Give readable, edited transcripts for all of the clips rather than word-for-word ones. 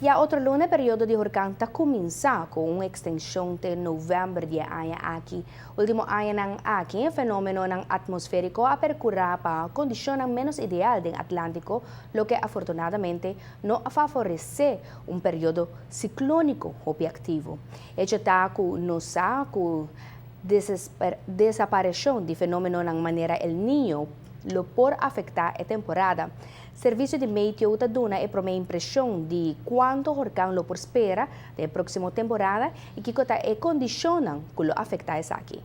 Ya otro luna e periodo di horcan ta cuminsa cu un extension te november di e aña aki. Ultimo añanan aki e fenomenonan atmosferico a percura pa condicionnan menos ideal den Atlantico, loke afortunadamente no a favorece un periodo ciclonico hopi activo. Hecho ta cu nos sa cu desaparecion di fenomenonan manera El Niño lo por afecta e temporada. Servicio di Meteo ta duna e prome impresion di cuanto horcan lo por spera den e proximo temporada y kico ta e condicionnan cu lo afecta esaki.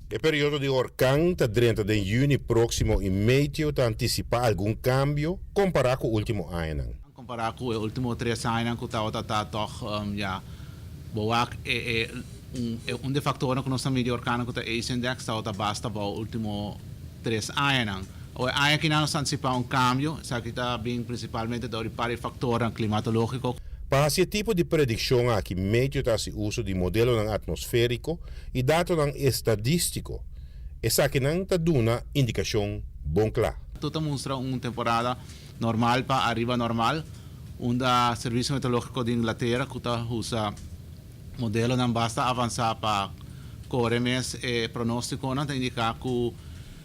E periodo di horcan ta drenta den juni proximo y Meteo ta anticipa algun cambio compara cu ultimo añanan. Compara cu e ultimo 3 añanan cu tabata ta toch ya bo wak e e un un di e factornan cu nos ta midi horcannan cu ta ACE index tabata basta bao ultimo 3 añanan. Awe aña akinan nos ta anticipa un cambio, esaki ta bin principalmente dor di par di factornan climatologico. Pa haci e tipo di prediccion aki Meteo ta haci uso di modelonan atmosferico y datonan estadistico. Esakinan ta duna indicacion bon cla. Tur ta mustra un temporada normal pa ariba normal, unda Servicio Meteorologico di Inglatera cu ta usa modelonan basta avansa pa core mes e pronosticonan ta indica cu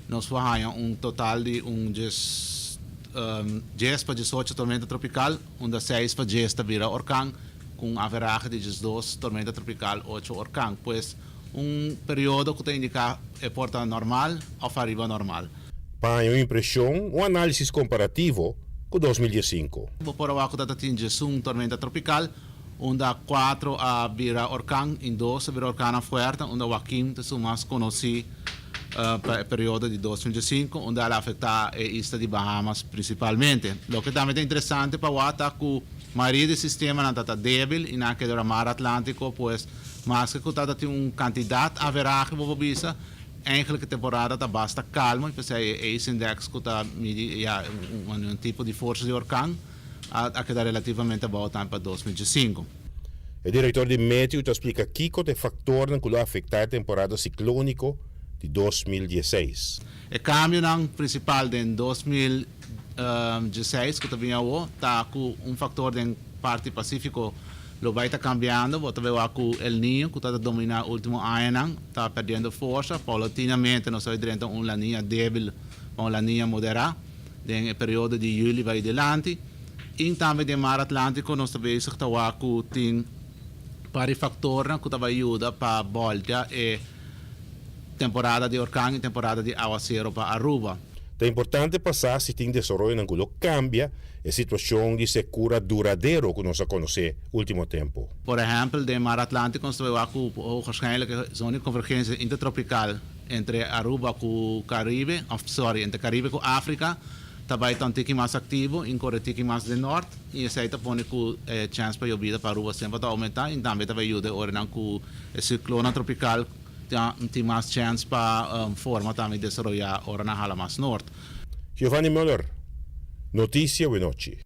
nos por haya un total di un 10 pa 18 tormenta tropical, unda 6 pa 10 ta bira orkan, cu un averahe di 12 tormenta tropical, 8 orkan. Pues un periodo cu ta indica e por ta normal of ariba normal. Pa haña un impresion, un análisis comparativo cu 2015. Bo por a wak cu ta tin 11 tormenta tropical, unda 4 a bira orkan y 2 a bira orkannan fuerte, unda Joaquin ta su mas conoci pa e periodo di 2015, unda el a afecta e isla di Bahamas principalmente. Loke tambe ta interesante pa wak ta cu mayoria di sistemanan ta ta debil y nan a keda ora mar Atlantico, pues maske cu ta tin un cantidad averahe bo por bisa, eigenlijk e temporada ta basta calmo y p'esei e ACE index cu ta midi ya un tipo di forsa di orkan a keda relativamente abou tambe pa 2015. E director di Meteo ta splica kico ta e factornan cu lo afecta e temporada ciclonico di 2016. E cambionan principal den 2016 cu ta bini awo ta cu un factor den parti Pacifico lo bay ta cambiando. Bo ta bay wak cu El Niño cu ta domina ultimo añanan ta perdiendo forsa. Paulatinamente nos ta bay drenta un La Niña debil pa un La Niña modera den e periodo di juli bay dilanti. Y tambe den Mar Atlantico nos ta bezig ta wak cu tin par di factornan cu ta bay yuda pa boltea e temporada di orkan y temporada di awacero pa Aruba. Ta importante pa sa si tin desaroyonan cu lo cambia e situacion di secura duradero cu nos a conoce ultimo tempo. Por ehempel, den Mar Atlantico nos ta bay wak cu hoogwaarschijnlijk e zona di convergencia intertropical entre Aruba cu Caribe, of sorry, entre Caribe cu Africa ta bay ta un tiki mas activo y core tiki mas den nort y esey ta pone cu e chance pa yobida pa Aruba semper ta aumenta y tambe ta bay yuda e oranan cu e ciclonnan tropical tin mas chance pa forma tambe y desaroya ora nan hala mas nort. Giovanni Muller, Noticia Wenochi.